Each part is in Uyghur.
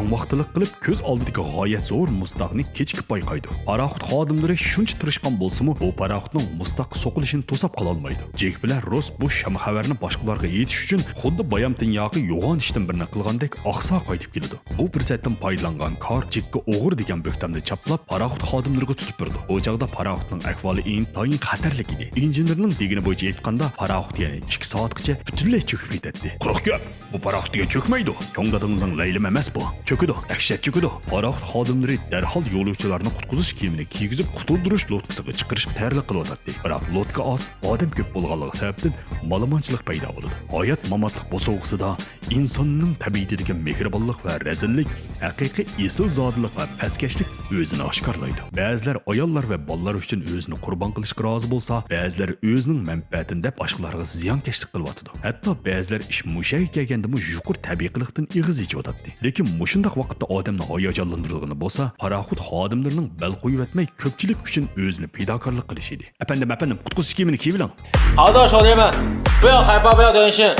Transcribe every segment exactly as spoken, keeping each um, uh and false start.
تاڭ ۋاقتىلىق قىلىپ، كۆز ئالدىدىكى غايەت زور مۇز تاغنى كېچىكىپ بايقايدۇ. پاراخوت خادىملىرى شۇنچە تىرىشقان بولسىمۇ، بۇ پاراخوتنىڭ مۇز تاغقا سوقۇلۇشىنى توساپ قالالمايدۇ. جېك بىلەن روس بۇ شام خەۋەرنى باشقىلارغا ئېيتىش ئۈچۈن خۇددى بايام دۇنياغا يوغان ئىشتىن بىرنى قىلغاندەك ئاقسا قايتىپ كېلىدۇ. بۇ پۇرسەتتىن پايدىلانغان كار جېككە ئوغرى دېگەن بۆھتاننى چاپلاپ، پاراخوت خادىملىرىغا تۇتۇپ بېرىدۇ. بۇ چاغدا پاراخوتنىڭ ئەھۋالى ئىنتايىن خەتەرلىك ئىدى. ئىنژېنېرنىڭ دېگىنى بويىچە ئېيتقاندا، پاراخوت يەنە ئىككى سائەتكىچە پۈتۈنلەي چۆكۈپ كېتەتتى. قۇرۇق گەپ! بۇ پاراخوت دېگەن چۆكمەيدۇ. كۆڭدادىڭىزنىڭ لەيلىمى ئەمەس بۇ. چۆكىدۇ، دەھشەت چۆكىدۇ. پاراخوت خادىملىرى دەرھال يولۇچىلارنى قۇتقۇزۇش كېمىنى كىيگۈزۈپ، قۇتۇلدۇرۇش لوتكىسىغا چىقىرىشقا تەييارلىق قىلىۋاتاتتى. بىراق لوتكا ئاز، ئادەم كۆپ بولغانلىقى سەۋەبتىن مالىمانچىلىق پەيدا بولىدۇ. ھايات-ماماتلىق بوسۇغىسىدا ئىنساننىڭ تەبىئىتىدىكى مېھرىبانلىق ۋە رەزىللىك، ھەقىقىي ئېسىلزادىلىق ۋە پەسكەشلىك ئۆزىنى ئاشكارىلايدۇ. بەزىلەر ئاياللار ۋە بالىلار ئۈچۈن ئۆزىنى قۇربان قىلىشقا رازى بولسا، بەزىلەر ئۆزىنىڭ مەنپەئەتىنى دەپ باشقىلارغا زىيانكەشلىك قىلىۋاتىدۇ. ھەتتا بەزىلەر ئىش مۇشۇ يەرگە كەلگەندىمۇ يۇقىرى تەبىئىي قىلىقتىن ئېغىز ئېچىۋاتاتتى. لېكىن مۇشۇنداق ۋاقىتتا ئادەمنى ھاياجانلاندۇرىدىغىنى بولسا، پاراخوت خادىملىرىنىڭ بەل قويۇۋەتمەي كۆپچىلىك ئۈچۈن ئۆزىنى پىداكارلىق قىلىشى ئىدى. ئەپەندىم، ئەپەندىم، قۇتقۇزۇش كىيىمىنى كىيىۋېلىڭ. 好的，兄弟们，不要害怕，不要担心，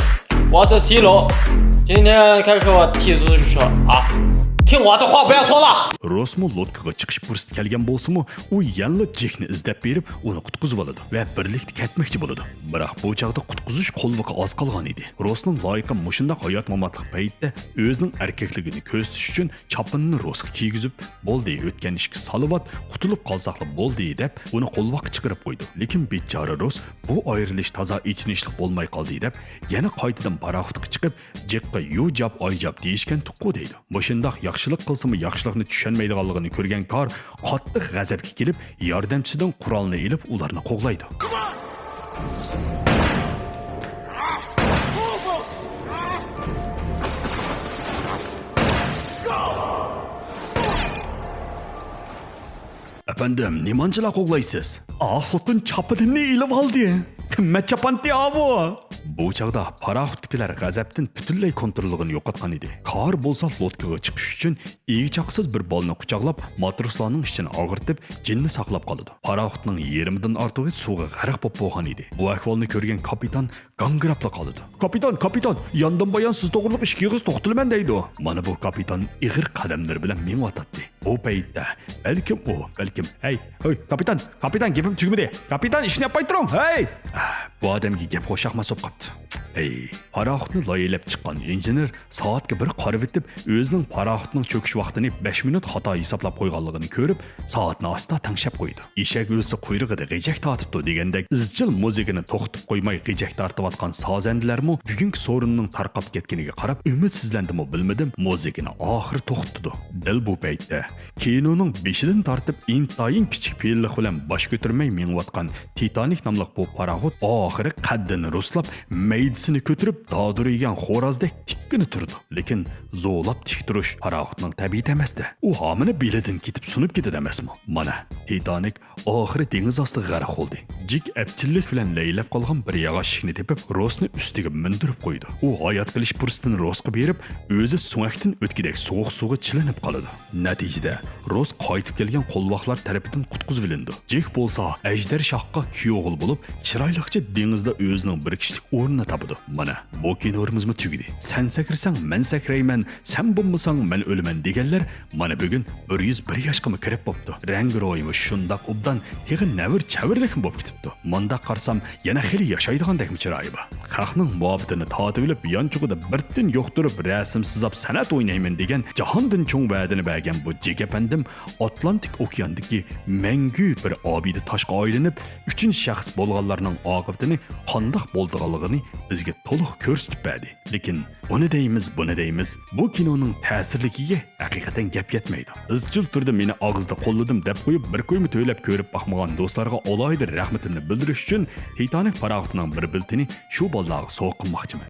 我是C罗。今天开始我踢足球啊，听我的话，不要错了。 روسمۇ لوتكىغا چىقىش پۇرسىتى كەلگەن بولسىمۇ، ئۇ يەنىلا جېكنى ئىزدەپ بېرىپ، ئۇنى قۇتقۇزۇۋالىدۇ ۋە بىرلىكتە كەتمەكچى بولىدۇ. بىراق بۇ چاغدا قۇتقۇزۇش قولۋىقى ئاز قالغان ئىدى. روسنىڭ لايىقى مۇشۇنداق ھايات-ماماتلىق پەيتتە ئۆزىنىڭ ئەركەكلىكىنى كۆرسىتىش ئۈچۈن چاپىنىنى روسقا كىيگۈزۈپ، بولدى، ئۆتكەن ئىشكە سالىۋات، قۇتۇلۇپ قالساقلا بولدى، دەپ ئۇنى قولۋاققا چىقىرىپ قويىدۇ. لېكىن بىچارە روس بۇ ئايرىلىش تازا ئېچىنىشلىق بولماي قالدى، دەپ يەنە قايتىدىن پاراخوتقا چىقىپ، جېكقا يۇجاپ ئايجاپ دېيىشكەنتۇققۇ دەيدۇ. مۇشۇنداق ياخشىلىق قىلسىمۇ ياخشىلىقنى چۈشەنمەيدىغانلىقىنى كۆرگەن كار قاتتىق غەزەپكە كېلىپ، ياردەمچىسىدىن قورالنى ئېلىپ ئۇلارنى قوغلايدۇ. ئەپەندىم، نېمانچىلا قوغلايسىز؟ ئا، خوتۇن چاپىنىمنى ئېلىۋالدى. قىممەت چاپانتى ئاۋۇ. بۇ چاغدا پاراخوتتىكىلەر غەزەپتىن پۈتۈنلەي كونتروللۇقىنى يوقاتقان ئىدى. كار بولسا لوتكىغا چىقىش ئۈچۈن ئىگە-چاقىسىز بىر بالىنى قۇچاقلاپ، ماتروسلارنىڭ ئىچىنى ئاغرىتىپ، جېنىنى ساقلاپ قالىدۇ. پاراخوتنىڭ يېرىمىدىن ئارتۇقى سۇغا غەرق بولۇپ بولغان ئىدى. بۇ ئەھۋالنى كۆرگەن كاپىتان گاڭگىراپلا قالىدۇ. كاپىتان، كاپىتان، ياندىن بايان سىز توغرىلىق ئىككى ئېغىز توختىلىمەن دەيدۇ. مانا بۇ كاپىتان ئېغىر قەدەملىرى بىلەن مېڭىۋاتاتتى. بۇ پەيتتە بەلكىم ئۇ، بەلكىم، ھەي، ھەي، كاپىتان، كاپىتان، گېپىم تۈگىمىدى. كاپىتان، ئىشنى ياپماي تۇرۇڭ، ھەي! بۇ ئادەمگە گەپ خۇشياقماس بولۇپ قاپتۇ. ھەي! پاراخوتنى لايىھەلەپ چىققان ئىنژېنېر سائەتكە بىر قارىۋېتىپ، ئۆزىنىڭ پاراخوتنىڭ چۆكۈش ۋاقتىنى بەش مىنۇت خاتا ھېسابلاپ قويغانلىقىنى كۆرۈپ، سائەتنى ئاستا تەڭشەپ قويدى. ئېشەك ئۆلسە قۇيرۇقىدا غىجەك تارتىپتۇ دېگەندەك، ئىزچىل مۇزىكىنى توختىتىپ قويماي غىجەك تارتىۋاتقان سازەندىلەرمۇ بۈگۈنكى سورۇننىڭ تارقاپ كەتكىنىگە قاراپ ئۈمىدسىزلەندىمۇ بىلمىدىم، مۇزىكىنى ئاخىرى توختىتىدۇ. دەل بۇ پەيتتە كىنونىڭ بېشىدىن تارتىپ ئىنتايىن كىچىك پېئىللىق بىلەن باش كۆتۈرمەي مېڭىۋاتقان تىتانىك ناملىق بۇ پاراخوت ئاخىرى قەددىنى رۇسلاپ، مەيدىسىنى كۆتۈرۈپ، دادۇرۇيگەن خوراز دەك تىككىنە تۇرىدۇ. لېكىن زولاپ تىك تۇرۇش پاراخوتنىڭ تەبىئىتى ئەمەستە. ئۇ ھامىنى بېلىدىن كېتىپ سۇنۇپ كېتىدۇ ئەمەسمۇ؟ مانا، تىتانىك ئاخىرى دېڭىز ئاستىغا غەرق بولدى. جېك ئەپچىللىك بىلەن لەيلەپ قالغان بىر ياغاچ ئىشىكنى تېپىپ، روسنى ئۈستىگە مىندۈرۈپ قويىدۇ. ئۇ ھايات قېلىش پۇرسىتىنى روسقا بېرىپ، ئۆزى سۆڭەكتىن ئۆتكۈدەك سوغۇق سۇغا چىلىنىپ قالىدۇ. نەتىجىدە، روس قايتىپ كەلگەن قولۋاقلار تەرىپىدىن قۇتقۇزۇۋېلىنىدۇ. جېك بولسا ئەجدەر شاھقا كۈيئوغۇل بولۇپ، چىرايلىقچە دېڭىزدا ئۆزىنىڭ بىر كىشىلىك ئورنىنى تاپىدۇ. مانا، بۇ كىنورىمىزمۇ تۈگىدى. سەن سەكرىسەڭ، مەن سەكرەيمەن، سەن بولمىساڭ، مەن ئۆلىمەن دېگەنلەر مانا بۈگۈن بىر يۈز بىر ياشقىمۇ كىرىپ بوپتۇ. رەڭگى روھىمۇ شۇنداق ئوبدان، تېخى نەۋر-چەۋرىلىكمۇ بوپ كېتىپتۇ. مۇنداق قارىسام، يەنە خېلى ياشايدىغاندەكمۇ چىرايى بار. خەقنىڭ مۇھەببىتىنى تارتىۋېلىپ، يانچۇقىدا بىر تىن يوقتۇرۇپ، رەسىم سىزاپ سەنئەت ئوينايمەن دېگەن جاھاندىن چوڭ ۋەدىنى بەرگەن بۇ جېك ئەپەندىم ئاتلانتىك ئوكياندىكى مەڭگۈ بىر ئابىدە تاشقا ئايلىنىپ، ئۈچىنچى شەخس بولغانلارنىڭ ئاقىۋىتىنى قانداق بولىدىغانلىقىنى بىزگە تولۇق كۆرسىتىپ بەردى. لېكىن ئۇنى دەيمىز، بۇنى دەيمىز، بۇ كىنونىڭ تەسىرلىكىگە ھەقىقەتەن گەپ يەتمەيدۇ. ئىزچىل تۈردە مېنى ئاغزىدا قوللىدىم دەپ قويۇپ، بىر كويمۇ تۆلەپ كۆرۈپ باقمىغان دوستلارغا ئالاھىدە رەھمىتىمنى بىلدۈرۈش ئۈچۈن تىتانىك پاراخوتىنىڭ بىر بېلىتىنى شۇ بالىلارغا سوۋغا قىلماقچىمەن.